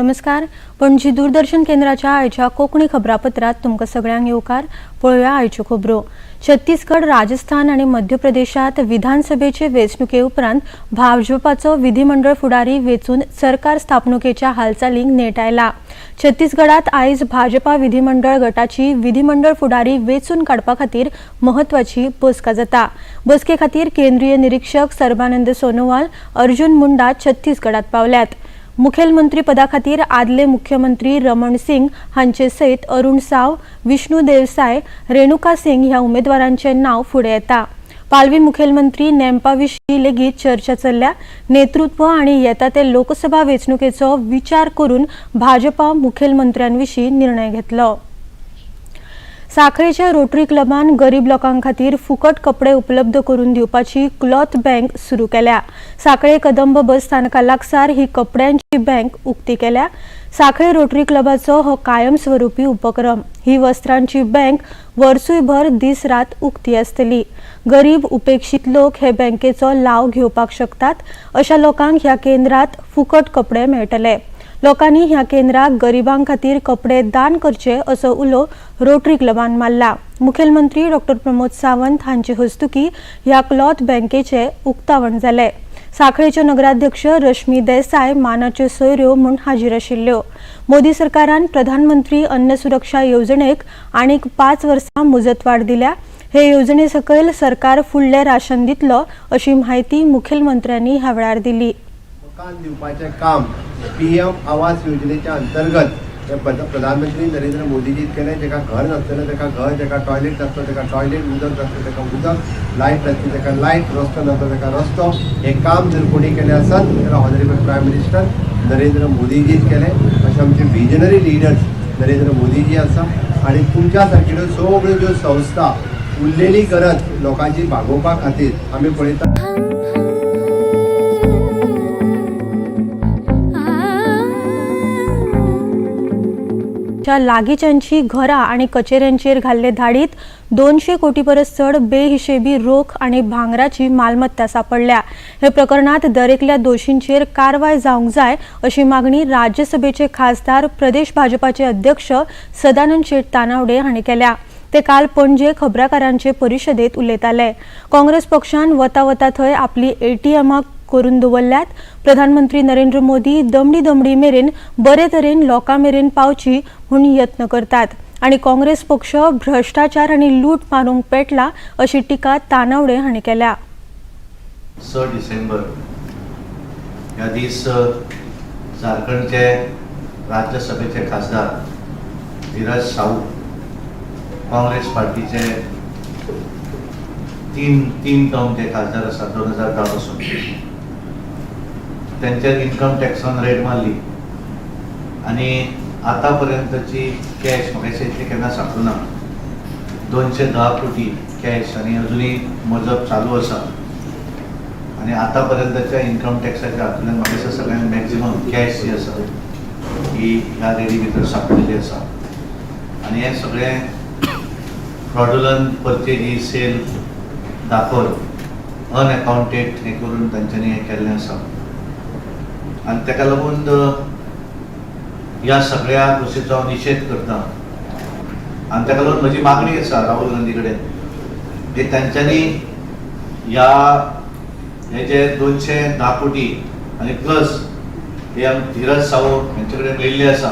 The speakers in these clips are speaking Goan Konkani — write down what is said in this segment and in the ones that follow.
नमस्कार, पणजी दूरदर्शन केंद्राच्या आयच्या कोंकणी खबरापत्रात तुमकां सगळ्यांक येवकार. पळोवया आयच्यो खबरो. छत्तीसगड, राजस्थान आनी मध्य प्रदेशात विधानसभेचे वेंचणुके उपरांत भाजपाचो विधिमंडळ फुडारी वेंचून सरकार स्थापणुकेच्या हालचालींक नेट आयला. छत्तीसगडात आयज भाजपा विधिमंडळ गटाची विधिमंडळ फुडारी वेंचून काडपा खातीर म्हत्वाची बसका जाता. बसके खातीर केंद्रीय निरीक्षक सर्बानंद सोनोवाल, अर्जुन मुंडा छत्तीसगडात पावल्यात. मुखेलमंत्री पदा खातीर आदले मुख्यमंत्री रमण सिंग हांचे सयत अरुण साव, विष्णू देवसाय, रेणुका सिंग ह्या उमेदवारांचे नांव फुडें येता. पालवी मुखेलमंत्री नेमपा विशीं लेगीत चर्चा चल्ल्या. नेतृत्व आनी येता ते लोकसभा वेंचणुकेचो विचार करून भाजपा मुखेलमंत्र्यांविशीं निर्णय घेतलो. साखळेच्या रोटरी क्लबान गरीब लोकां खातीर फुकट कपडे उपलब्ध करून दिवपाची क्लॉथ बँक सुरू केल्या. साखळे कदंब बस स्थानका लागसार ही कपड्यांची बँक उक्ती केल्या. साखळे रोटरी क्लबाचो हो कायमस्वरूपी उपक्रम. ही वस्त्रांची बँक वर्सूयभर दीस रात उक्ती आसतली. गरीब, उपेक्षीत लोक हे बँकेचो लाव घेवपाक शकतात. अशा लोकांक ह्या केंद्रात फुकट कपडे मेळटले. लोकांनी ह्या केंद्राक गरिबां खातीर कपडे दान करचे, असो उलो रोटरी क्लबान मारला. मुखेलमंत्री डॉक्टर प्रमोद सावंत हांचे हस्तुकी ह्या क्लॉथ बँकेचे उक्तावण जालें. साखळेच्यो नगराध्यक्ष रश्मी देसाय मानाच्यो सोयऱ्यो म्हूण हाजीर आशिल्ल्यो. मोदी सरकारान प्रधानमंत्री अन्न सुरक्षा येवजणेक आनीक 5 वर्सां मुजतवाड दिल्या. हे येवजणे सकयल सरकार फुडलें राशन दितलो, अशी म्हायती मुखेलमंत्र्यांनी ह्या वेळार दिली. मकान दिवपाचें काम पीएम आवास योजनेच्या अंतर्गत हे प्रधानमंत्री नरेंद्र मोदीजीन केलें. जेका घर नासतलें ताका घर, जेका टॉयलेट नासलो ताका टॉयलेट, उदक नासलें ताका उदक, लायट नासली ताका लायट, रस्तो नासलो ताका रस्तो, हें काम जर कोणी केलें आसत जाल्यार ऑनरेबल प्रायम मिनिस्टर नरेंद्र मोदीजीन केलें. अशे आमचे विजनरी लिडर्स नरेंद्र मोदीजी आसा आनी तुमच्या सारकेल्यो सगळ्यो ज्यो संस्था उरलेली गरज लोकांची भागोवपा खातीर आमी पळयता. च्या लागींच्यांची घरां आनी कचेऱ्यांचेर घाल्ले धाडीत 200 कोटी परस चड बेहिशेबी रोख आनी भांगराची मालमत्ता सापडल्या. हे प्रकरणात दरेकल्या दोशींचेर कारवाय जावंक जाय, अशी मागणी राज्यसभेचे खासदार, प्रदेश भाजपाचे अध्यक्ष सदानंद शेट तानावडे हांणी केल्या. ते काल पणजे खबराकारांचे परिशदेत उलयताले. काँग्रेस पक्षान वता वता थंय आपली एटीएमां करून दवरल्यात. प्रधानमंत्री नरेंद्र मोदी दमडी दमडी मेरेन बरे तरेन लोकां मेरेन पावची म्हूण यत्न करतात आनी काँग्रेस पक्ष भ्रष्टाचार आनी लूट मारूंक पेटला, अशी टिका तानावडे हांणी केल्या. 6 डिसेंबर ह्या दीस झारखंडचे राज्यसभेचे खासदार धीरज साहू, काँग्रेस पार्टीचे तीन तीन टर्मचे खासदार आसात 2010 पासून, तेंचेर इन्कम टॅक्सान रेड मारली आनी आतां पर्यंतची कॅश म्हाका दिसता इतली केन्ना सांपडूना. 210 कोटी कॅश आनी अजुनूय मोजप चालू आसा. आनी आतां पर्यंतच्या इन्कम टॅक्साच्या हातूंतल्यान म्हाका दिसता सगळ्यांत मॅक्झिमम कॅश जी आसा ही ह्या रेडी भितर सांपडिल्ली आसा. आनी हें सगळें फ्रॉडुलंट परचेजी सेल दाखोवन, अनएकाउंटेड हें करून तांच्यांनी हें केल्लें आसा. आनी ताका लागून ह्या सगळ्या गोश्टीचो हांव निशेध करता. आनी ताका लागून म्हजी मागणी आसा राहुल गांधी कडेन की तांच्यांनी ह्या हे जे 210 कोटी आनी प्लस हे धीरज साहू हेंचे कडेन मेळिल्ले आसा,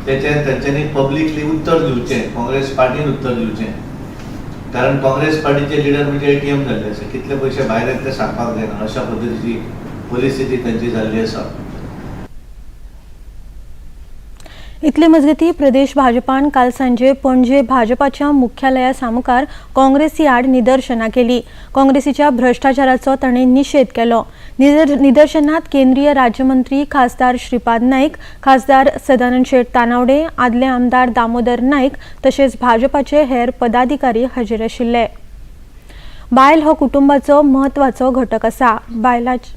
तेचें तेंच्यांनी पब्लिकली उत्तर दिवचें, काँग्रेस पार्टीन उत्तर दिवचें. कारण काँग्रेस पार्टीचे लिडर म्हणजे एटीएम जाल्ले आसा. कितले पयशे भायर येत ते सांगपाक जायना, अशा पद्दतीची परिस्थिती तांची जाल्ली आसा. इतले मजगती, प्रदेश भाजपान काल सांजे पणजे भाजपाच्या मुख्यालया सामकार काँग्रेसी आड निदर्शनां केली. काँग्रेसीच्या भ्रष्टाचाराचो तांणी निशेध केलो. निदर्शनात केंद्रीय राज्यमंत्री खासदार श्रीपाद नाईक, खासदार सदानंद शेट तानावडे, आदले आमदार दामोदर नाईक तशेंच भाजपाचे हेर पदाधिकारी हाजीर आशिल्ले. बायल हो कुटुंबाचो म्हत्वाचो घटक आसा. बायलाच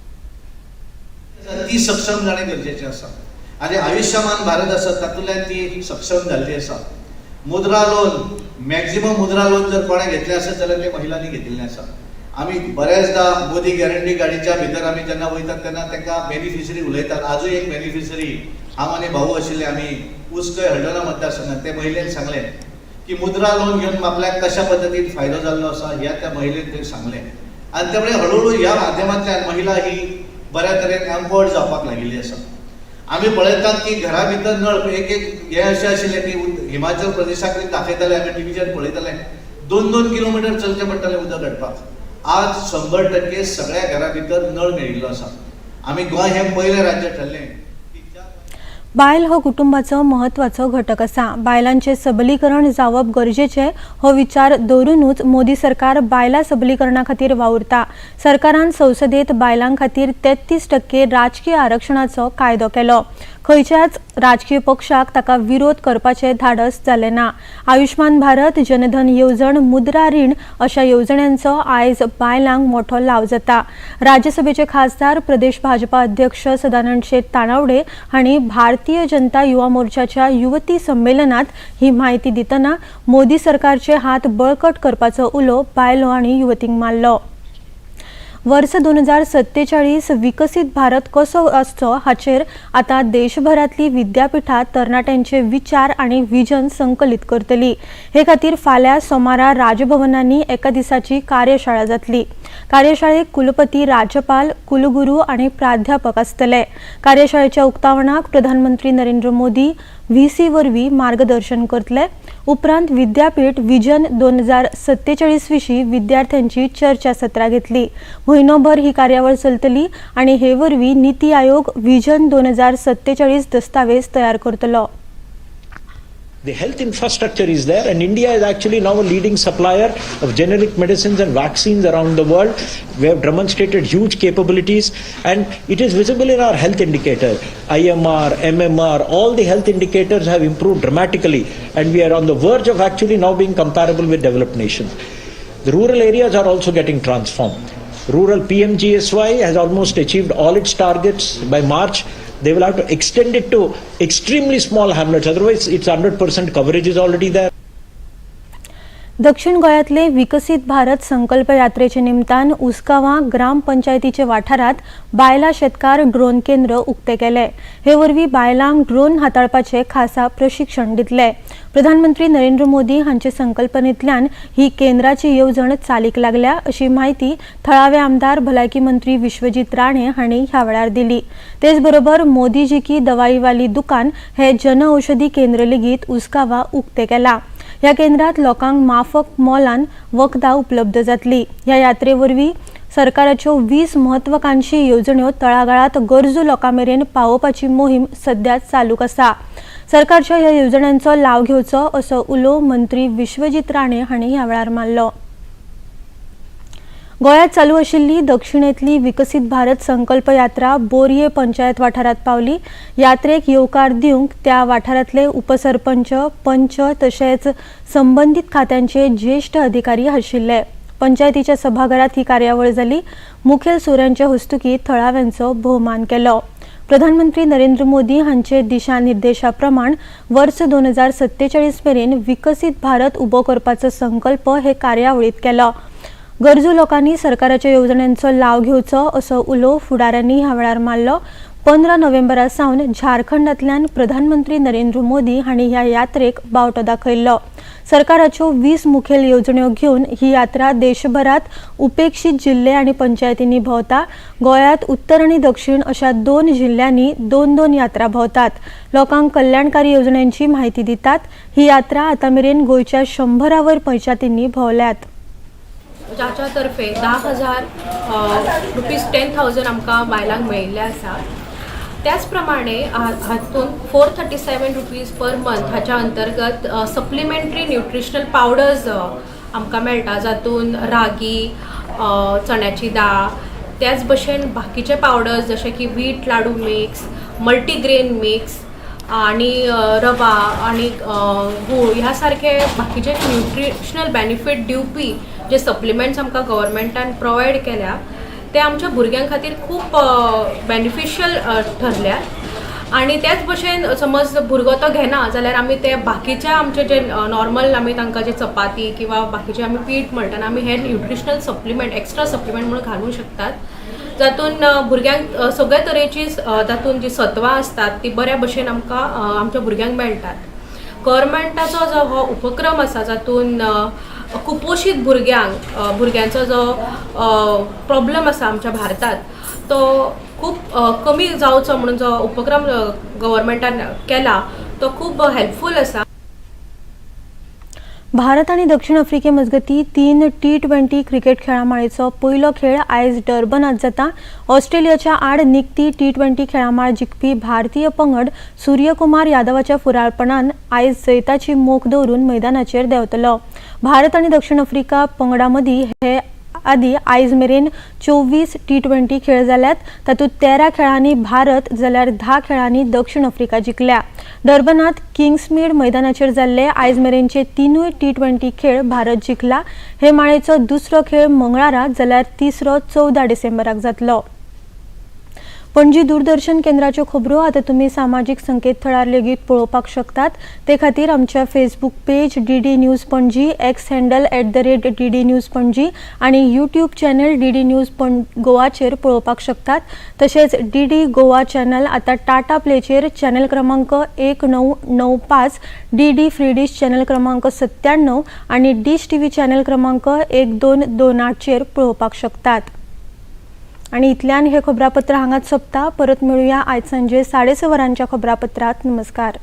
ती सक्षम जाणें गरजेचें आसा आनी आयुष्यमान भारत आसा, तातूंतल्यान ती सक्षम जाल्ली आसा. मुद्रा लोन, मॅक्झिमम मुद्रा लोन जर कोणें घेतलें आसत जाल्यार ते महिलांनी घेतिल्लें आसा. आमी बऱ्याचदा मोदी गॅरंटी गाडीच्या भितर आमी जेन्ना वयतात तेन्ना तांकां बेनिफिशरी उलयतात. आजूय एक बेनिफिशरी हांव आनी भाऊ आशिल्ले, आमी उसकय हळदोणा मतदारसंघात. ते महिलेन सांगलें की मुद्रा लोन घेवन आपल्याक कशा पद्दतीन फायदो जाल्लो आसा, ह्या त्या महिलेन थंय सांगलें. आनी त्यामुळे हळूहळू ह्या माध्यमांतल्यान महिला ही बऱ्या तरेन एम्पवर्ड जावपाक लागिल्ली आसा. आमी पळयतात की घरा भितर नळ एक एक हे अशें आशिल्लें की हिमाचल प्रदेशाक दाखयताले, आमी टिवीचेर पळयताले, 2-2 किलोमिटर चलचें पडटालें उदक हाडपाक. आज 100% सगळ्या घरा भितर नळ मेळिल्लो आसा. आमी गोंय हें पयलें राज्य ठरलें की ज्या बायल हो कुटुंबाचो म्हत्वाचो घटक आसा. बायलांचें सबलीकरण जावप गरजेचें हो विचार दवरुनूच मोदी सरकार बायलां सबलीकरणा खातीर वावुरता. सरकारान संसदेत बायलां खातीर 33% राजकीय आरक्षणाचो कायदो केलो. खंयच्याच राजकीय पक्षाक ताका विरोध करपाचें धाडस जालें ना. आयुष्मान भारत, जनधन येवजण, मुद्रा रीण अशा येवजण्यांचो आयज बायलांक मोठो लाव जाता. राज्यसभेचे खासदार, प्रदेश भाजपा अध्यक्ष सदानंद शेट तानावडे हांणी भारतीय जनता युवा मोर्चाच्या युवती संमेलनात ही म्हायती दितना मोदी सरकारचे हात बळकट करपाचो उलो बायलो आनी युवतींक मारलो. वर्स 2047 विकसीत भारत कसो आसचो हाचेर आतां देशभरांतली विद्यापिठां तरणाट्यांचे विचार आनी विजन संकलीत करतली. हे खातीर फाल्यां सोमारा राजभवनांनी एका दिसाची कार्यशाळा जातली. कार्यशाळेक कुलपती, राज्यपाल, कुलगुरू आनी प्राध्यापक आसतले. कार्यशाळेच्या उक्तावणाक प्रधानमंत्री नरेंद्र मोदी व्हीसी वरवीं मार्गदर्शन करतले. उपरांत विद्यापीठ विजन 2047 विशीं विद्यार्थ्यांची चर्चा सत्रां घेतली. म्हयनोभर ही कार्यावळ चलतली आनी हे वरवीं निती आयोग विजन 2047 दस्तावेज तयार करतलो. The health infrastructure is there, and India is actually now a leading supplier of generic medicines and vaccines around the world. We have demonstrated huge capabilities, and it is visible in our health indicator. IMR, MMR, all the health indicators have improved dramatically, and we are on the verge of actually now being comparable with developed nations. The rural areas are also getting transformed. Rural PMGSY has almost achieved all its targets by March. They will have to extend it to extremely small hamlets. Otherwise, its 100% coverage is already there. दक्षिण गोंयांतले विकसीत भारत संकल्प यात्रेचे निमतान उसगांवां ग्रामपंचायतीचे वाठारांत बायलां शेतकार ड्रोन केंद्र उक्तें केलें. हे वरवीं बायलांक ड्रोन हाताळपाचें खासा प्रशिक्षण दितले. प्रधानमंत्री नरेंद्र मोदी हांचे संकल्पनेंतल्यान ही केंद्राची येवजण चालीक लागल्या, अशी म्हायती थळावे आमदार, भलायकी मंत्री विश्वजीत राणे हांणी ह्या वेळार दिली. तेच बरोबर मोदीजी की दवाईवाली दुकान हे जनऔषधी केंद्र लेगीत उसगांवां उक्तें केलां. ह्या केंद्रात लोकांक माफक मोलान वखदां उपलब्ध जातली. ह्या यात्रे वरवीं सरकाराच्यो 20 म्हत्वाकांक्षी येवजण्यो तळागाळात गरजू लोकां मेरेन पावोवपाची मोहीम सध्या चालूक आसा. सरकारच्या ह्या येवजण्यांचो लाव घेवचो, असो उलो मंत्री विश्वजीत राणे हांणी ह्या वेळार मारलो. गोंयांत चालू आशिल्ली दक्षिणेंतली विकसीत भारत संकल्प यात्रा बोरये पंचायत वाठारांत पावली. यात्रेक येवकार दिवंक त्या वाठारांतले उपसरपंच, पंच तशेंच संबंदीत खात्यांचे ज्येश्ठ अधिकारी आशिल्ले. पंचायतीच्या सभाघरात ही कार्यावळ जाली. मुखेल सोयऱ्यांच्या हस्तुकीं थळाव्यांचो भोवमान केलो. प्रधानमंत्री नरेंद्र मोदी हांचे दिशानिर्देशा प्रमाण वर्स 2047 मेरेन विकसीत भारत उबो करपाचो संकल्प हे कार्यावळीत केलो. गरजू लोकांनी सरकाराच्या येवजण्यांचो लाव घेवचो, असो उलो फुडाऱ्यांनी ह्या वेळार मारलो. 15 नोव्हेंबरा सावन झारखंडांतल्यान प्रधानमंत्री नरेंद्र मोदी हांणी ह्या यात्रेक बावटो दाखयल्लो. सरकाराच्यो 20 मुखेल येवजण्यो घेवन ही यात्रा देशभरात उपेक्षीत जिल्हे आनी पंचायतींनी भोंवता. गोंयांत उत्तर आनी दक्षिण अशा दोन जिल्ल्यांनी दोन दोन यात्रा भोंवतात. लोकांक कल्याणकारी येवजण्यांची म्हायती दितात. ही यात्रा आतां मेरेन गोंयच्या 100 वयर पंचायतींनी भोंवल्यात. जाच्या तर्फे 10,000 रुपीज, 10,000 आमकां बायलांक मेळिल्ले आसा. त्याच प्रमाणे हातून ₹437 per month हाच्या अंतर्गत सप्लिमेंटरी न्युट्रिशनल पावडर्स आमकां मेळटा, जातून रागी, चण्याची दाळ, त्याच भशेन बाकीचे पावडर्स जशे की वीट लाडू मिक्स, मल्टीग्रेन मिक्स आणि रवा आणि गूळ ह्या सारखे बाकीचे न्युट्रिशनल बेनिफीट दिवपी जे सप्लिमेंट्स आमकां गव्हर्मेंटान प्रोवायड केल्या, ते आमच्या भुरग्यां खातीर खूब बेनिफिशियल ठरल्यात. आणि त्याच भशेन समज भुरगो तो घेना जाल्यार आमी ते बाकीच्या आमचे जे नॉर्मल आमी तांकां जे चपाती किंवा बाकीचे आमी पीठ म्हणटाना आमी हे न्युट्रिशनल सप्लिमेंट, एक्स्ट्रा सप्लिमेंट म्हणून घालूंक शकतात. जातून भुरग्यांक सगळ्या तरेची तातूंत जी सत्वां आसतात ती बऱ्या भशेन आमकां आमच्या भुरग्यांक मेळटात. गव्हर्मेंटाचो जो हो उपक्रम आसा, जातून कुपोशीत भुरग्यांचो जो प्रॉब्लम आसा आमच्या भारतांत, तो खूब कमी जावचो म्हणून जो उपक्रम गव्हर्मेंटान केला, तो खूब हेल्पफूल आसा. भारत आनी दक्षिण आफ्रिके मजगती तीन टी 20 क्रिकेट खेळां माळेचो पयलो खेळ आयज डर्बनात जाता. ऑस्ट्रेलियाच्या आड निकती टी 20 खेळामाळ जिखपी भारतीय पंगड सूर्यकुमार यादवाच्या फुडारपणान आयज जैताची मोख दवरून मैदानाचेर देंवतलो. भारत आनी दक्षिण आफ्रिका पंगडा मदीं हे आदी आयज मेरेन 24 टी 20 खेळ जाल्यात. तातूंत 13 खेळांनी भारत जाल्यार 10 खेळांनी दक्षिण आफ्रिका जिखल्या. डर्बनात किंग्समीड मैदानाचेर जाल्ले आयज मेरेनचे तिनूय टी 20 खेळ भारत जिखला. हे माळेचो दुसरो खेळ मंगळारा जाल्यार तिसरो 14 डिसेंबराक जातलो. पणजी दूरदर्शन केंद्राच्यो खबरो आतां तुमी सामाजीक संकेतथळार लेगीत पळोवपाक शकतात. ते खातीर आमच्या Facebook page DD news Panaji, x handle @DDNews Panaji आनी यूट्यूब चॅनल डीडी न्यूज गोवाचेर पळोवपाक शकतात. तशेंच डीडी गोवा चॅनल आतां टाटा प्लेचेर चॅनल क्रमांक 1995, डीडी फ्री डीश चॅनल क्रमांक 97 आनी डीश टीव्ही चॅनल क्रमांक 1228चेर पळोवपाक शकतात. आणि इतल्यान हे खबरापत्र हांगाच सोंपता. परत मेळुया आयज सांजे 6:30 वरांच्या खबरापत्रात. नमस्कार.